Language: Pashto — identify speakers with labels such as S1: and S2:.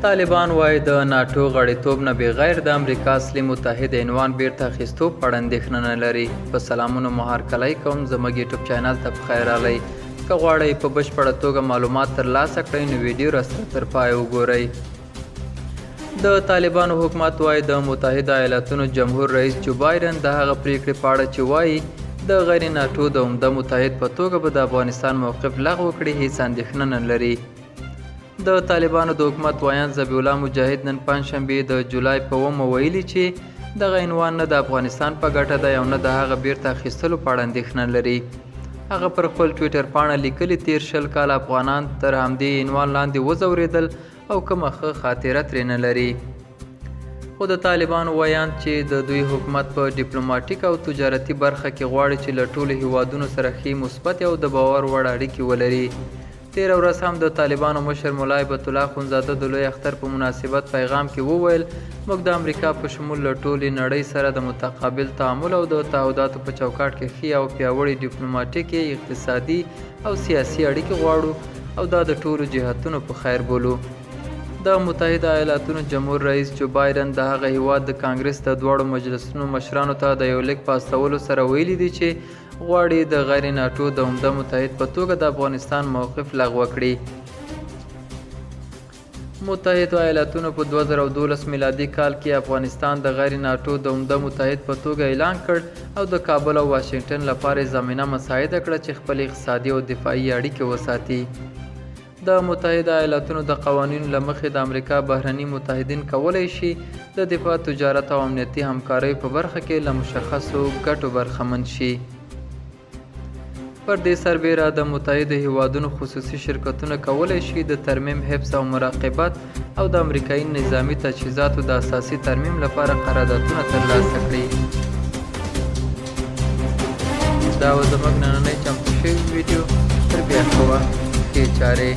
S1: طالبان وايي د ناټو غړیتوب نه بغیر د امریکا اصلي متحد عنوان بیرته اخیستو په اړه اندېښنه نه لري. په سلامونو مو هرکلی کوم، زموږ یوټیوب چینل ته په خیر راغلئ. که غواړئ په بشپړه توګه معلومات ترلاسه کړئ نو ویډیو راسره تر پایه وګورئ. د طالبانو حکومت وايي د متحده ایالتونو جمهور رئیس جو بایډن د هغه پریکړې په اړه چې وايي د غیر ناټو د عمده متحد په توګه به د افغانستان موقف لغوه کړي هیڅ اندېښنه نه لري. د طالبانو د حکومت ویاند ذبیح الله مجاهد نن پنجشنبه د جولای په اوومه ویلي چې دغه عنوان نه د افغانستان په ګټه دی او نه د هغه بیرته اخیستلو په اړه اندېښنه لري. هغه پر خپل ټویټر پاڼه لیکلي تیر 20 کاله افغانان تر همدې عنوان لاندې وځورېدل او کومه ښه خاطره ترې نه لري. خو د طالبانو ویاند چې د دوی حکومت په ډیپلوماټیک او تجارتي برخه کې غواړي چې له ټولو هیوادونو سره ښې مثبتې او د باور وړ اړیکې ولري. تېره ورځ هم د طالبانو مشر ملا هبت الله اخندزاده د لوی اختر په مناسبت پیغام کې وویل، موږ د امریکا په شمول له ټولې نړۍ سره د متقابل تعامل او د تعهداتو په چوکاټ کې ښې او پیاوړې ډیپلوماټیکې، اقتصادي او سیاسي اړیکې غواړو او دا د ټولو جهتونو په خیر بولو. د متحده ایالاتونو جمهور رئیس جو بایډن د هغه هیواد د کانګرس د دواړو مجلسونو مشرانو ته د یو لیک په استولو سره ویلي دي چې غواړي د غیر ناټو د عمده متحد په توګه د افغانستان موقف لغوه کړي. متحدو ایالاتونو په 2012 میلادي کال کې افغانستان د غیر ناټو د عمده متحد په توګه اعلان کړ او د کابل او واشنګټن لپاره یې زمینه مساعده کړه چې خپلې اقتصادي او دفاعي اړیکې وساتي. د متحده ایالاتونو د قوانینو له مخې د امریکا بهرني متحدین کولی شي د دفاع، تجارت او امنیتي همکاریو په برخه کې له مشخصو ګټو برخمن شي. پر دې سربېره د متحدو هیوادونو خصوصي شرکتونه کولی شي د ترمیم، حفظ او مراقبت او د امریکایي نظامي تجهیزاتو د اساسي ترمیم لپاره قراردادونه ترلاسه کړي. دا وه زموږ نننۍ چمتو شوې ویډیو. تر بیا ښه وه ښې چارې.